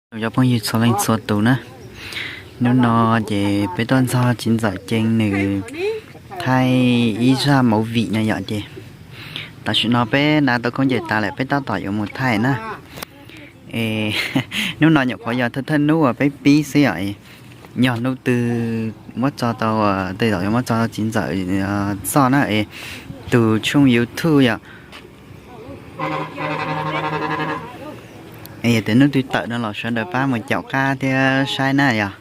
Cov phooj ywg txhua leej txhua tus na, hnub no ces peb tuaj ntxog txiv ntxawm Ceeb nws thaij ib zaj movie no yom. Ces tam sim no peb hnav tau khaub ncaws tas lawm, peb tab tom yuav mus thaij na. Es hnub no nyuam qhuav yog thawj thawj hnub uas peb pib xwb yom. Yog hnub twg muab tso tau, tej zaum yuav muab tso tau txiv ntxawm txoj na es tus tshooj YouTube yom. Es yog tias hnub twg tawm no los sawv daws pab mus caum qab thiab saib na yom.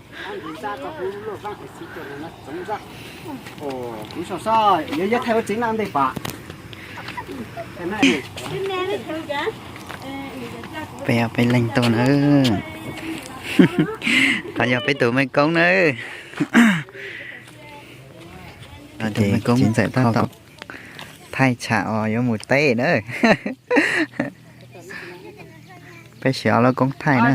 Peb, peb leeg tuaj na. Qhov yog peb tus mej koob na. Txiv ntxawm tab tom thaij tsham os yuav mus teb na. Peb siv ob lub koob thaij na.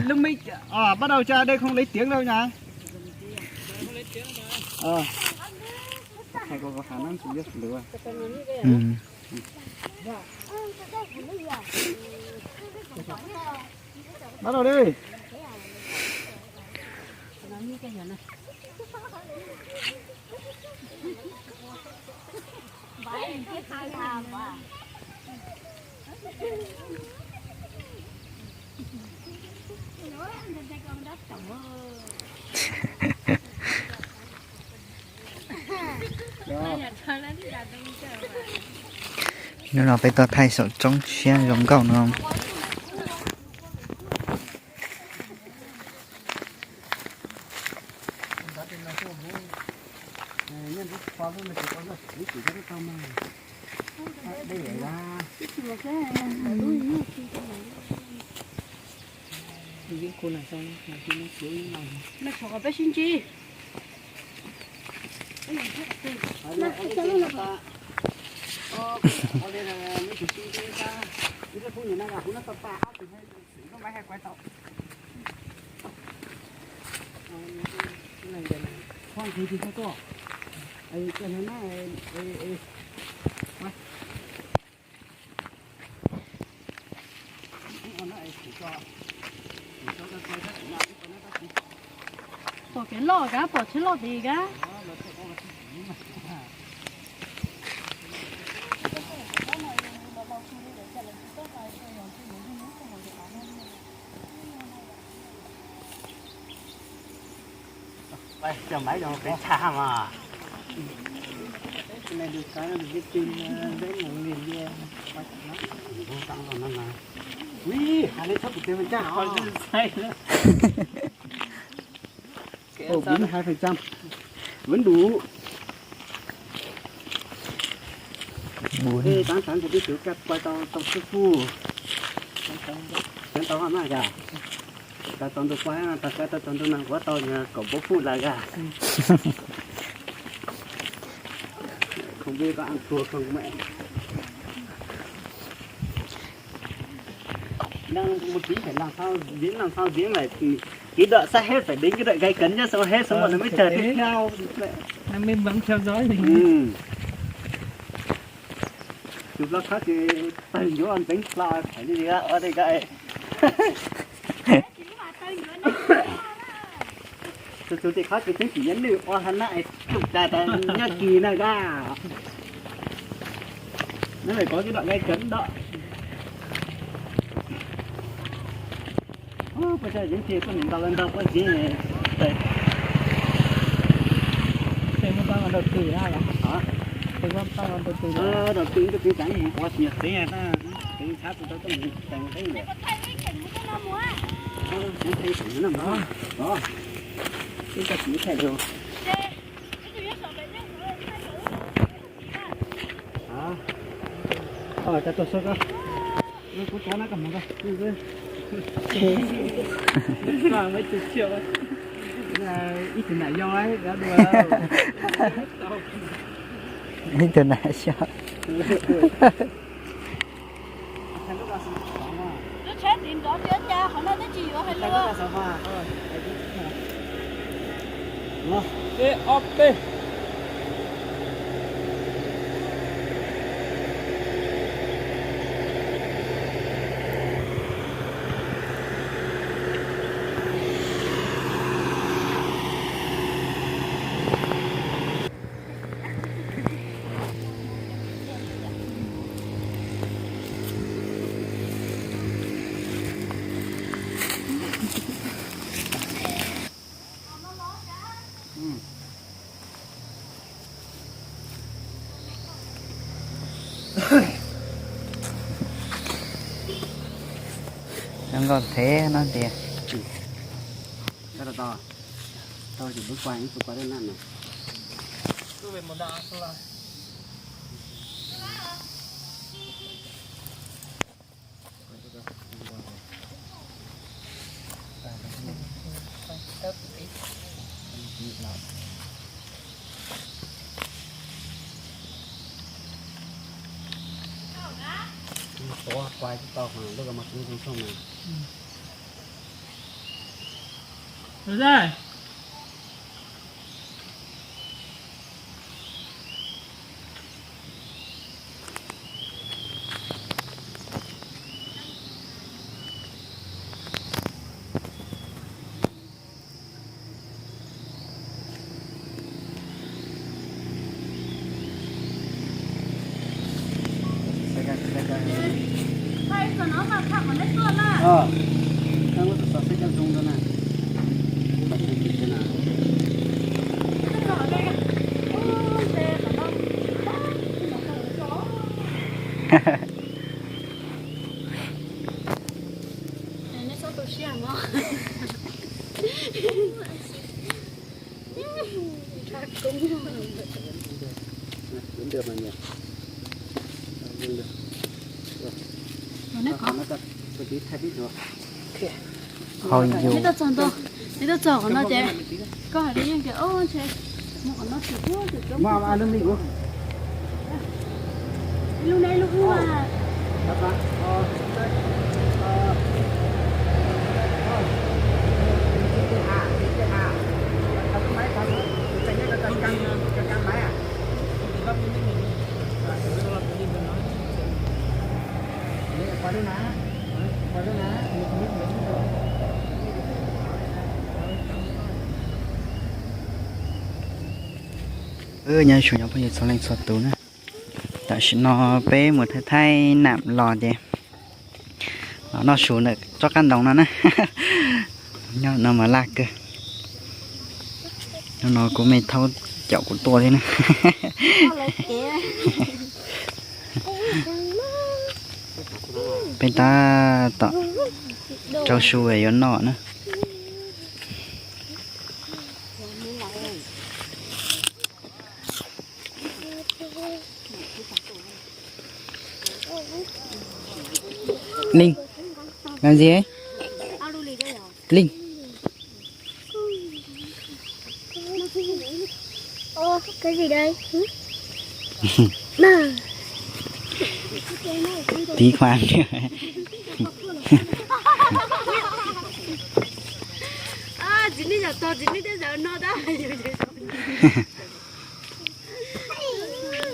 Hnub no peb tuaj thaij saum roob siab zoo nkauj no. Pom kev loj kab, pom tsheb loj tid kab. Cov maiv zoo peb tshaj mas. Ui, hais li txhob pum tes mas ncaj os. Bốn mươi hai phần trăm. Vẫn đủ. Ê, tám tám thì tôi kiểu cắt quay tao tao sư phu. Chắn tao hả mà gà. Tao tao tôi quay, tao quay tao tao tôi nằm của tao nhà cậu bố phu là gà. Không biết có ăn thua không mẹ. Đang một tí phải làm sao diễn, làm sao diễn phải, cái đoạn sắp hết phải đến cái đoạn gay cấn nhất, xong hết xong bọn nó mới chờ tiếp theo. Anh em vẫn theo dõi mình. Ừ. Chụp lo khó thì tao nhớ anh tính lo phải đi ra ở đây gay. Tus tus tim qhov kws tseeb tsis nyob nws ua hab na es tus tas tas nyob kis na koj. Nyob lawm kov kis dom nqaij kawv dom. Puas tau yeeb ces tuaj niam ntau ntau puab tseeb. Ces muaj pab ua dau twg na? Ces muaj pab ua dau twg? Dau twg tus twg tseem ua tsis nyuag tseeb na. Tseeb tshab tus tau tuaj mus tseeg tseeb lawm. Tseeb tseeb tseem na mog. Tseeb tsis thaij lus. Cov tuaj soj koj. Kuv cov na koj mus koj. Ib tug nam yau dua. Ib tug nam yau. Lub tsheb tim nrov tias cas qhov no twb tsis yuav hais lus. Eb ob peb. Thev no tias. Hau yus. Neb tuaj txog qhov no ces koj hais rau yeej tias, o, ntshe mus qhov no tsis tau. Lub neb lub ub. Nyob zoo nyuam phooj ywg txhua leej txhua tus na, tam sim no peb mus thaij thaij nam los ces los noj su ntawm tsob qab ntoo no na. Nyob no mas laj kawg. Nyob no kuv me thaub caum kuv tuaj thiab na. Peb tab tom rau su yuav noj na. Linh, làm gì ấy? Linh. Ô, cái gì đây? Hử? Mà. Tí khoan.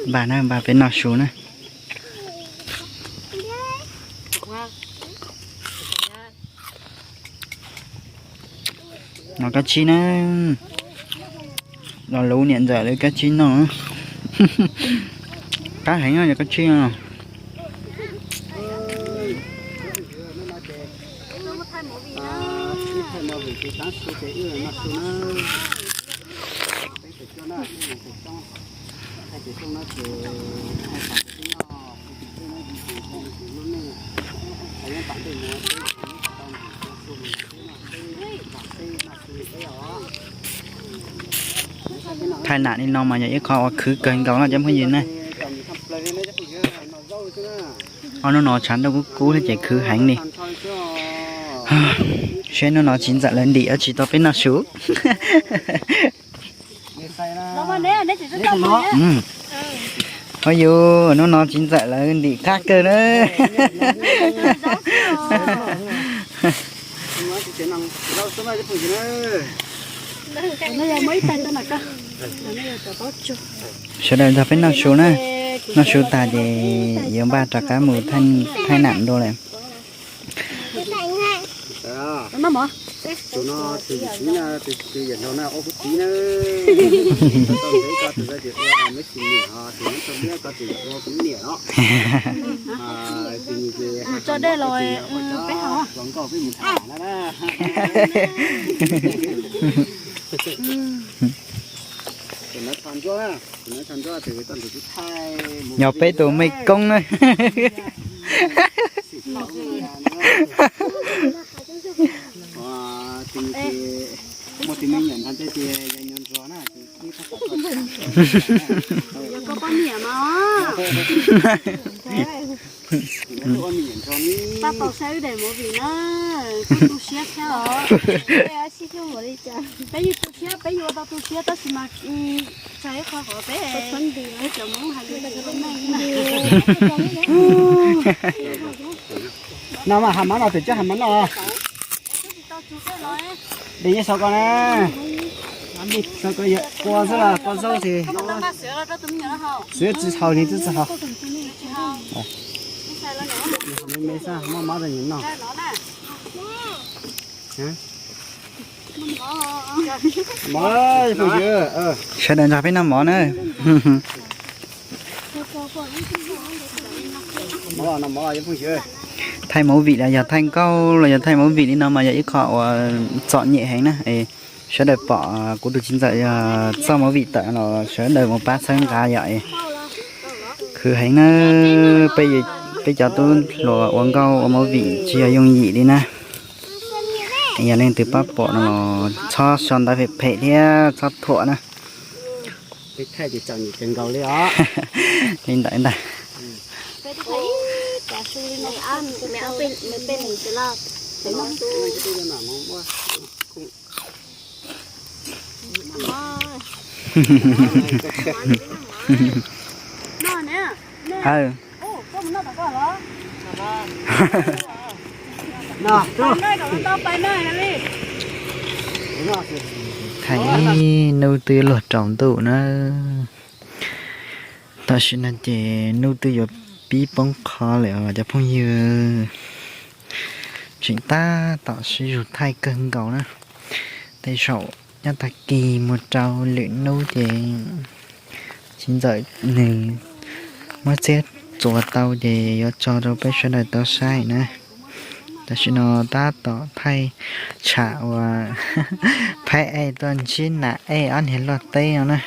Npaj na, npaj peb noj su na. Noj kab tsib na. Los luv niam ntxawm lawv kab tsib noj. Qab heev no yog kab tsib no. Thaij nam li no mas yog ib qho uas khwv kawg nkaus no cov phooj ywg na. Ob hnub no tshav ntuj kub kub thiab ces khwv heev li. Seb hnub no txiv ntxawm lawv ntim dab tsi tau peb noj su. Ua yus, hnub no txiv ntxawm lawv ntim qab kawg na. Sawv daws nrog peb noj su na, noj su tas ces yuav npaj rov qab mus thaij nam dua lawm. Tso dej los peb haus. Yog peb tus mej koob na. Muaj tus me nyuam nrog tej ces yog nyuam nrog na, ces ib txhob pom. Yog koj poj niam mas. Pab tau saib wb daim movie na, koj tu siab thiab os. Peb yeej tu siab, peb yuav tau tu siab tab sis mas txog ib qho qhov peb cov Hmoob hais lus tsis meej na. No mas hav mab no, twm coj hav mab no. Dej nyob saum ko na. Saum ko yog qua xwb los qua zaub ces. Xwb tsis haus, nws twb tsis haus. Me me xwb, muaj mov rau nws noj. Sawv daws nrog peb noj mov na. Thaij movie los yog thaij nkauj los yog thaij movie li no mas yog ib qho uas txom nyem heev na. Sawv daws pom kuv tus txiv ntxawm txoj movie tawm los sawv daws mus pab txhawb nqa yom. Khwv heev na, peb cov tub hluas ua nkauj ua movie tsis yog yooj yim li na. Yog leej twg pab pom no los txhob sau ntawv phem phem thiab txhob thuam na. Li ntawd ntag. Thaij ib hnub twb luag rau ntuj na. Tam sim no ces hnub twb yuav pib poob qho lawm os cov phooj ywg. Tseem tab tom sib zug thaij kawg nkaus na. Tej zaum nyob tag kis mus rau lwm hnub ces txiv ntxawm nws muab txiab txuas tau ces yuav tso rau peb sawv daws tau saib na. Tam sim no tab tom thaij tsham uas Phaib Ej tuaj ntsib Nam Ej ob niag luaj teb no na.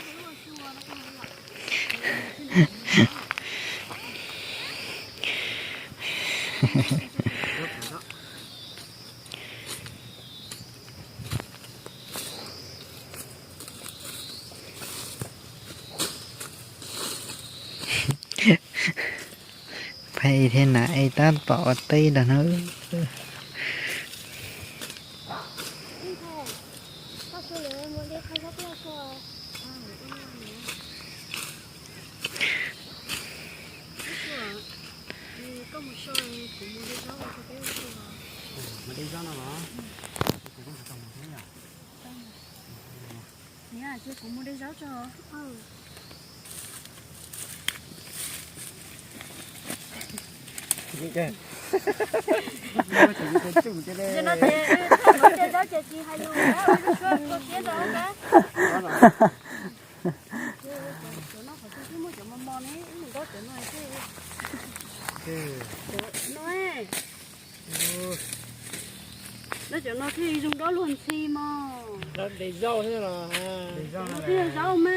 Phaib Ej thiab Nam Ej tab tom ua teb ntag na. Niam, cia kuv mus de zaub tso. Zaub ces tsis hais lus, ua siab rau. Cov no qhov twg twb muaj cov mos mos ne, wb mus dob cov no xwb. No, dob cov no thiaj zoo dob luag ntxhi mos. Dob de zaub xwb los? Twb yog zaub me.